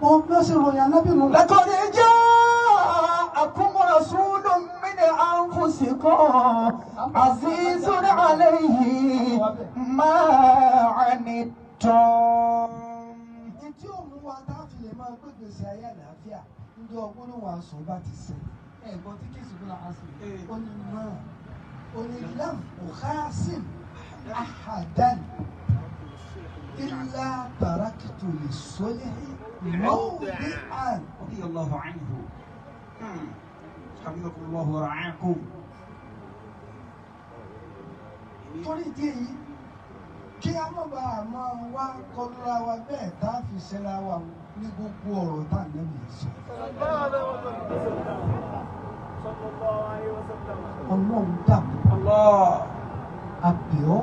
Òun bí ó ṣe ròyìn anábì nù. لقد جاءكم رسول من أنفسكم عزيز عليه ما عنتم. Tí ó mú wa tá a fi lè máa gbé gbèsè ayé àlàáfíà ndé ọgbọ́n wà sọ bá ti sẹ ẹ̀gbọ́n tí kìí sùn náà sí ó ní náà ó ní lam ukhasim ahadan illa taraktu lis-sulhi mawdi'an. رضي الله عنه. حفظكم الله ورعاكم. Torí ìdí èyí kí a má bàa máa wá kọlura wa bẹ́ẹ̀ tá a fi ṣẹra wa ní gbogbo ọ̀rọ̀ tá a nẹ́bi sọ. Ọlọ́run dàbò الله àbíọ́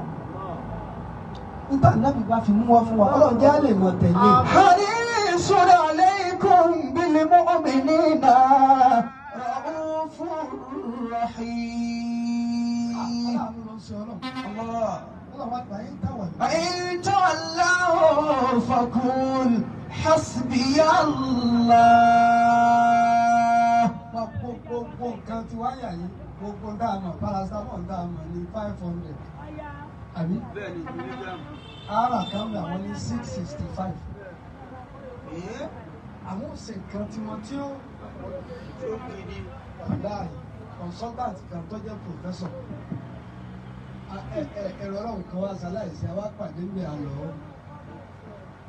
nígbà nábì bá fi mú wá fún wa Ọlọ́run jẹ́ á lè mọ̀ tẹ̀lé. حريص عليكم بالمؤمنين رؤوف رحيم. Aláàánú ló ń ṣe Ọlọ́run. الله Ọlọ́run wá gbà yín táwọn. إن تولوا فقل حسبي الله. Wá gbogbo nǹkan tí wá yà yín gbogbo ń dáa mọ̀ paracetamol ń dáa mọ̀ ní 500. Àbí bẹ́ẹ̀ni ìgbìyànjú. ara kan bẹ̀ àwọn ní 665. Àwọn ò ṣe nǹkan tí wọ́n tí ó Tí ó kiri. wàláì consultant kan tó jẹ́ professor. Ẹ̀rọ ọlọ́run kan wá ṣaláìsí àwa pàdé ń bẹ̀ àlọ́.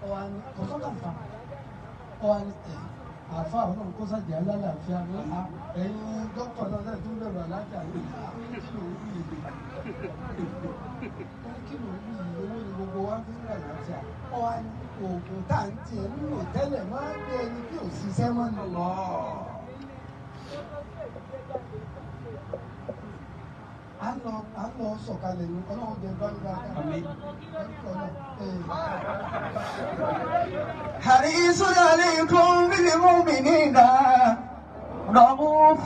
Ọwọ́ ni consultant fa. Ọwọ́ ni ẹ̀ àfa ọlọ́run kó sàjẹ́ alálàáfíà ní a ẹ̀yin dókítà náà sẹ́yìn tó ń bẹ̀rù àlàáfíà yìí ní kí ló ń wí yìí? Ó ní kí ló ń wí yìí? Owó ni gbogbo wa fi ń rà àlàáfíà. Ọwọ́ ni oògùn tá à ń tiẹ̀ ń lò tẹ́lẹ̀ máa ń gbé ẹni bí ò ṣiṣẹ́ mọ́ ni. الله À ń lọ sọ̀kalẹ̀ ní ọlọ́run jẹ bá nígbà kan. آمين. حريص عليكم بالمؤمنين رؤوف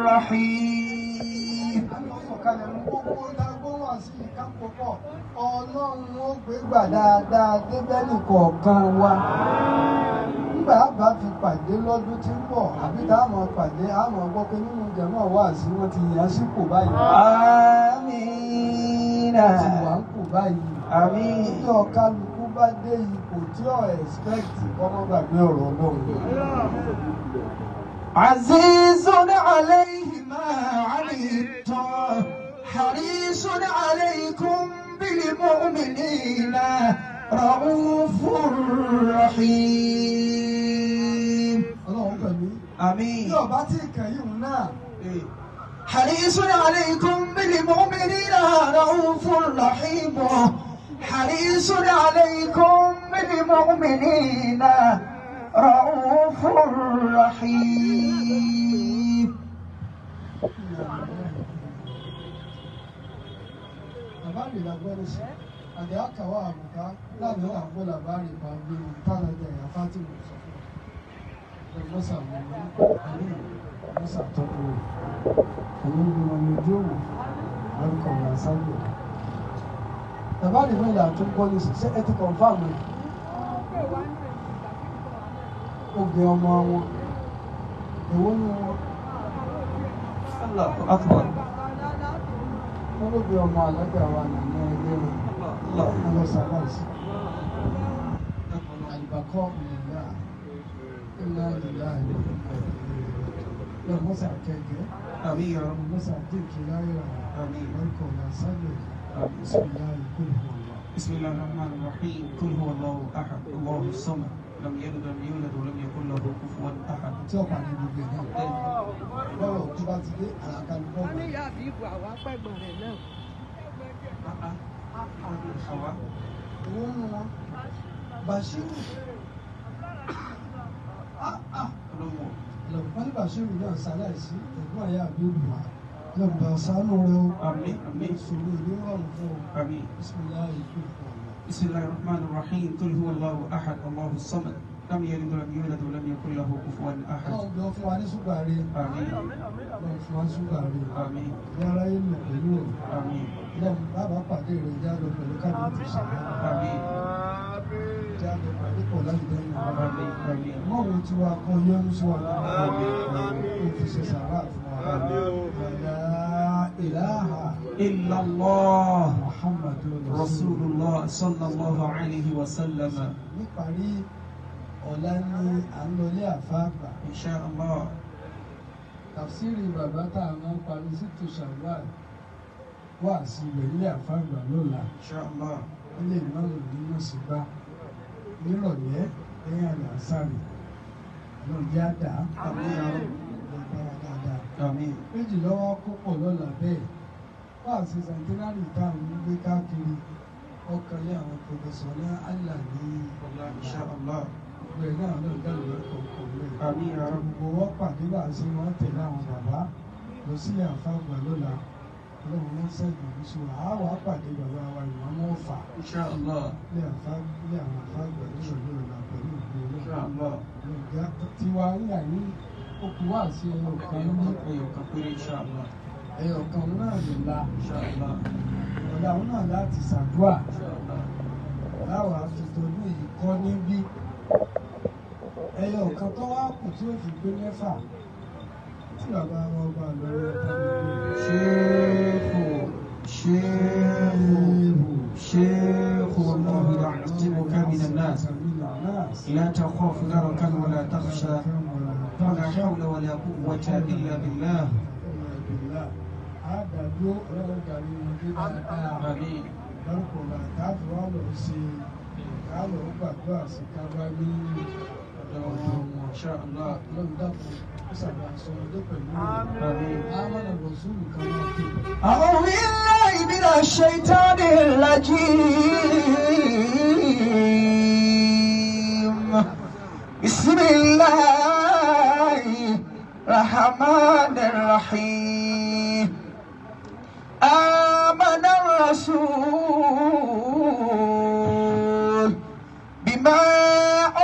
رحيم. À ń lọ sọ̀kalẹ̀ ní gbogbo dágbó wà sí ìkápọ̀pọ̀ ọlọ́run ó gbé gbà dáadáa débẹ́ nìkọ̀ọ̀kan wa. Nígbà bá fi pàdé lọ́dún tí ń bọ̀ àbí tá a máa pàdé a máa gbọ́ pé nínú jẹ̀mọ́ wà sí wọ́n ti yàn án sípò báyìí. آمين. Ti wà ń kò báyìí. آمين. Tí ọ̀kálukú bá dé ipò tí ò expect kọ́mọ́ gbàgbé ọ̀rọ̀ ọlọ́run. عزيز عليه ما عنتم حريص عليكم بالمؤمنين رؤوف رحيم. Ọlọ́run pẹ̀lú. آمين. Bí ọba tí ìkàn yìí ń náà. حريص عليكم بالمؤمنين رؤوف رحيم. حريص عليكم بالمؤمنين رؤوف رحيم. Labari la gbọ́ nísì àdé àkàwọ́ àbùká láàrin àgbọ̀ labari bá gbé wọn táwọn ẹgbẹ́ ẹ̀yà Fátìmù sọ fún wa. Mọ́sà wọn ní mọ́sà tọ́jú rẹ̀ ẹ̀yìn ń gbé wọn ní ojú òwò lórúkọ wọn sáyé rẹ̀. Labari mi là tún gbọ́ nísì ṣé ẹ ti kọ̀nfàmù rẹ̀? Obì ọmọ wọn èwo ni wọn الله أكبر. wọn ló bí ọmọ alága wa nàná ẹgbẹ́ rẹ̀ الله wọn lọ sàláìsì. Àlùbákọ́ ìlà ìlà ìlà ìlà ìlà mọ́sà kẹ̀kẹ́ آمين يا رب. mọ́sà dèkì láyà آمين. lórúkọ ọ̀la sábẹ̀ آمين. ìsìnlá ìkúlù ọ̀la. بسم الله الرحمن الرحيم. قل هو الله أحد الله الصمد لم يلد ولم يولد ولم يكن له كفوا أحد. Tí ọ̀pá ní gbogbo ẹ̀ náà lọ́rọ̀ tó bá ti dé àràkálùkọ́ Wọ́n ní ìyá àbíbù àwa pẹ̀gbọ́n rẹ̀ náà. Àwa. Owó ń wọn Bashiru Ọlọ́run. Lọ́pọ̀ ní Bashiru náà ṣaláìsí ẹ̀gbọ́n àyà àbí òbúwa lọ́pọ̀ ṣàánú rẹ o. Àmín, àmín. Ìṣòro ìlú rọrùn fún ọ. آمين. Bisimilahi ìkúlù ọ̀la. بسم الله الرحمن الرحيم. قل هو الله أحد الله الصمد لم يلد ولم يولد ولم يكن له كفوا أحد. Ọlọ́run bí wọ́n fún wa ní ṣúgà rẹ. آمين. Ọlọ́run fún wa ní ṣúgà rẹ. آمين. Ní aráyé lò pẹ̀lú ẹ̀. آمين. Ọlọ́run bàbá pàdé rẹ̀ jáde pẹ̀lú kábíyèsí ṣàlàyé. آمين. Jáde pàdé pọ̀ láti dẹ́nu mọ́ wo tí wàá kọ́ yọ́nú sí wa kó fi ṣe sàrà fún wa. La ilaha illallah Muhammadu Rasulullah sallallahu alayhi wa sallam. Níparí ọ̀la ni à ń lọlé àfáàgbà. Insha Allah. Tafsiri bàbá tá a máa ń parí sí Shawwal wá sí ibẹ̀ nílé àfáàgbà lọ́la. Insha Allah. Ilé ìmáàmù nínú sígbà nírọ̀lẹ́ lẹ́yìn àlàásàrè ọlọ́run àdá Àmín ya Rabb. lọ́gbára dáadáa. Àmín. Méjì lọ́wọ́ kó pọ̀ lọ́la bẹ́ẹ̀ wá sí centenary táwọn ń gbé káàkiri ọkàn lé àwọn pòfẹsọ̀ náà àlà ní Ọ̀la Insha Allah. gbogbo ẹ̀ náà lọ́ọ́ dáhùn lọ́kọ̀ọ̀kan rẹ̀. Àmín ya Rabb. Gbogbo wọn pàdé bá a ṣe wọn tẹ̀lé àwọn bàbá lọ sílé àfáàgbà lọ́la ọlọ́run wọn ṣẹ́gun ìṣó àá pàdé bàbá wa ìmọ̀ọ́mọ́ Ọ̀fà Insha Allah. ilé àwọn àfáàgbà nírọ̀lẹ́ ọ̀la pẹ̀lú ògbó Insha ọlọ́run. Allah. Ọ̀gá tiwa níyà ní okùn wá sí ẹyọ kan ní Ẹyọ kan péré Insha Allah. ẹyọ kan náà lọ́la Insha Allah. ọ̀la òun náà láti ṣàdúà Insha Allah. láwa fi tọdún yìí kọ́ níbí ẹyọ kan tó wá kù tí ó fi gbé mẹ́fà tí bàbá wọn bá lọ́wọ́ tàbí Sheikhu Sheikhu Sheikhu wallahu ya'simuka minan nas. لا تخاف دركا ولا تخشى ولا حول ولا قوة إلا بالله. Àdàdo ọlọ́run dàrí wọn dé dáadáa. آمين. Lárúkọ làtàfù wà lọ sí ká lọ gbàdúrà sí ká bá ní ọ̀dọ̀ wọn. إن شاء الله. Ọlọ́run dàpọ̀ ó sàbà sọmọdé pẹ̀lú آمين. àmàlà rọ̀ṣúlù kan máa ké. أعوذ بالله من الشيطان الرجيم. بسم الله الرحمن الرحيم. آمن الرسول بما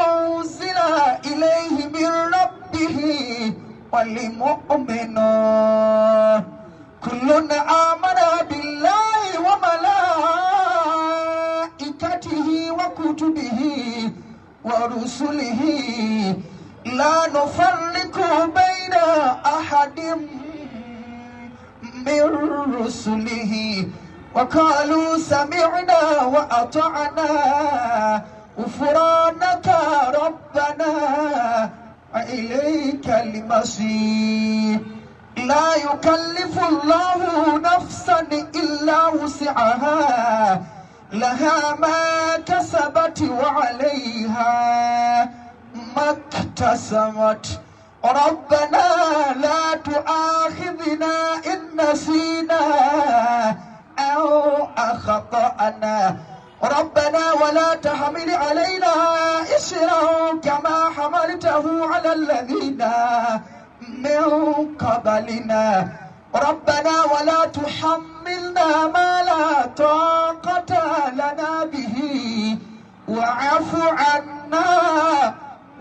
أنزل إليه من ربه والمؤمنون كل آمن بالله وملائكته وكتبه ورسله لا نفرق بين أحد من رسله وقالوا سمعنا وأطعنا غفرانك ربنا إليك المصير. لا يكلف الله نفسا إلا وسعها لها ما كسبت وعليها ما اكتسبت. ربنا لا تؤاخذنا إن نسينا أو أخطأنا. ربنا ولا تحمل علينا إصرا كما حملته على الذين من قبلنا. ربنا ولا تحملنا ما لا طاقة لنا به واعف عنا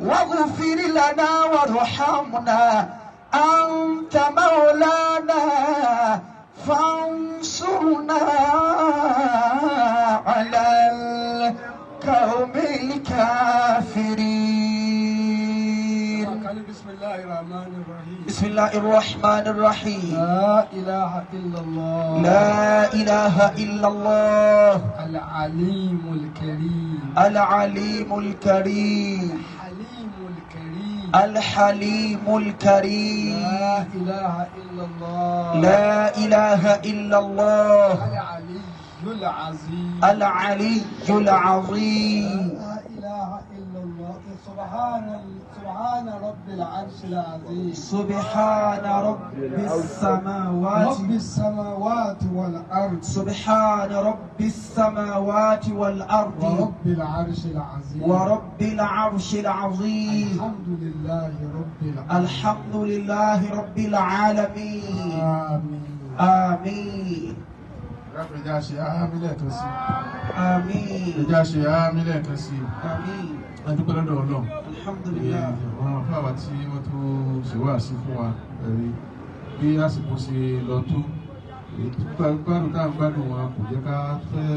واغفر لنا وارحمنا أنت مولانا فانصرنا على القوم الكافرين. بسم الله الرحمن الرحيم. بسم الله الرحمن الرحيم. لا إله إلا الله. لا إله إلا الله. العليم الكريم. العليم الكريم. الحليم الكريم. الحليم الكريم. لا إله إلا الله. لا إله إلا الله. العلي العظيم. العلي العظيم. لا إله إلا الله. سبحان رب العرش العظيم. سبحان رب السماوات. رب السماوات والأرض. سبحان رب السماوات والأرض. ورب العرش العظيم. ورب العرش العظيم. الحمد لله رب العالمين. الحمد لله رب العالمين. آمين. آمين. Ìjà ṣe àmì lẹ́ẹ̀kan sí. آمين. Ìjà ṣe àmì lẹ́ẹ̀kan sí. آمين. A dúpẹ́ lọ́dọ̀ Ọlọ́run. الحمد لله. Àwọn afáwà tí wọ́n tó ṣe wá sí fún wa ẹ̀rí bí àsìkò ṣe lọ tó gbádùn tá à ń gbádùn wọn kò jẹ́ ká fẹ́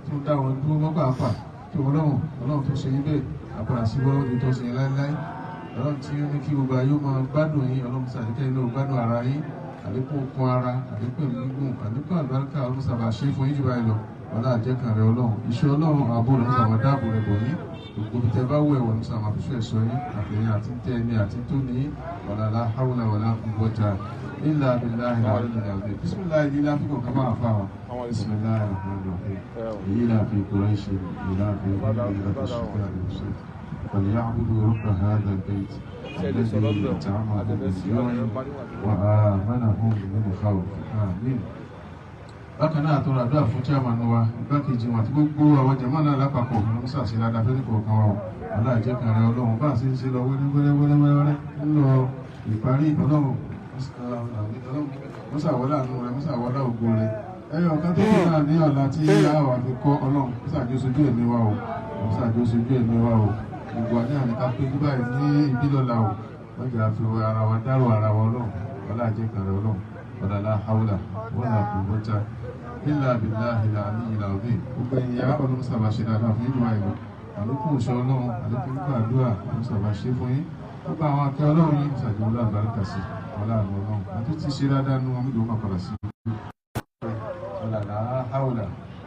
tó dá wọn dúró mọ́ pàápàá tí Ọlọ́run Ọlọ́run tó ṣe yín bẹ́ẹ̀ Àpàrà sí wọ́n ní tọ́sí yẹn láéláé. Ọlọ́run tí ó ní kí gbogbo ayé ó máa gbádùn yín, Ọlọ́run sàdékẹ́ inú gbádùn ara yín, àlékún okun ara, àlékún ẹ̀mí gígùn, àlékún àlùbáríkà, Ọlọ́run sábà ṣe fún yín jù báyìí lọ. Ọlá àjẹkàn rẹ Ọlọ́run, iṣẹ́ Ọlọ́run ààbò rẹ sábà dáàbò rẹ bò yín. Gbogbo ibi tẹ bá wù ẹ̀wọ̀n ní sábà fi ẹ̀ṣọ́ yín, àtẹ̀yìn àti tẹ́ ẹni àti tó ní wala la hawla wala quwwata illa billahi al-aliyyil azim. Bismillahi yìí láfikọ̀ ká máa fà wá. Bismillahi rahmanir rahim. Èyí láfi Quraish, èyí láfi ìlú فليعبدوا رب هذا البيت الذي أطعمهم من جوع وآمنهم من خوف. آمين. Bákan náà tọrọ àdúrà fún chairman wa, igbákejì wọn àti gbogbo àwọn jàmáà náà lápapọ̀ ọlọ́mọsà sí dáadáa fẹ́ẹ́ kọ̀ọ̀kan wa o. Aláàjẹkàn rẹ Ọlọ́run bá a ṣe ń ṣe lọ wẹ́rẹ́wẹ́rẹ́wẹ́rẹ́ ń lọ ìparí Ọlọ́run mọ́sà wọlé àánú rẹ, mọ́sà wọlé ògo rẹ. Ẹyọ kan tó kù náà ní ọ̀la tí a wà fi kọ́ Ọlọ́run mọ́sà jọ sojú ẹ̀mí wa o, mọ́sà jọ sojú ẹ̀mí wa o. Gbogbo àní àníká pé ní báyìí ní ibi lọ́la o, wọ́n jẹ́ àfi ara wa dárò ara wa Ọlọ́run, ọlá àjẹkàn rẹ Ọlọ́run, wala la hawla wala quwwata illa billahi al-aliyyil azim. Gbogbo ẹ̀yin ará Ọlọ́run sábà ṣe dáadáa fún ìlú àìlú, àlékún òṣè Ọlọ́run, àlékún gbàdúrà Ọlọ́run sábà ṣe fún yín. Gbogbo àwọn akẹ́ Ọlọ́run yìí ṣàjọ ọlá àbáríkà sí ọlá àwọn Ọlọ́run àti tí ṣe dáadáa nú wọn méjì ó máa padà sí. Wala la hawla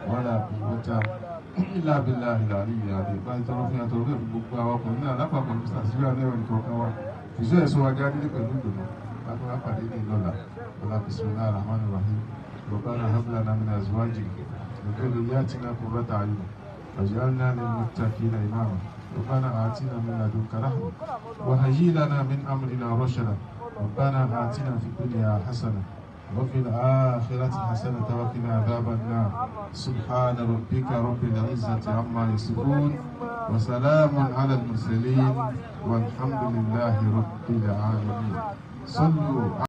wala quwwata illa billahi al-aliyyil azim. Báyìí tọrọ fún yàtọ̀ bẹ́ẹ̀ fún gbogbo àwọn ọkùnrin náà lápapọ̀ ní sàṣírí àlẹ́ ìkọ̀ọ̀kan wa. Ìṣó ẹ̀sọ́ wa jáde pẹ̀lú ìdùnnú. Bákan wá pàdé ní ìlọ́la. Ọlá bismillahir rahmanir rahim. ربنا هب لنا من ازواجنا وذرياتنا قرة اعين واجعلنا للمتقين اماما. ربنا آتنا من لدنك رحمة وهيئ لنا من امرنا رشدا. ربنا آتنا في الدنيا حسنة وفي الآخرة حسنة وقنا عذاب النار. سبحان ربك رب العزة عما يصفون وسلام على المرسلين والحمد لله رب العالمين. صلوا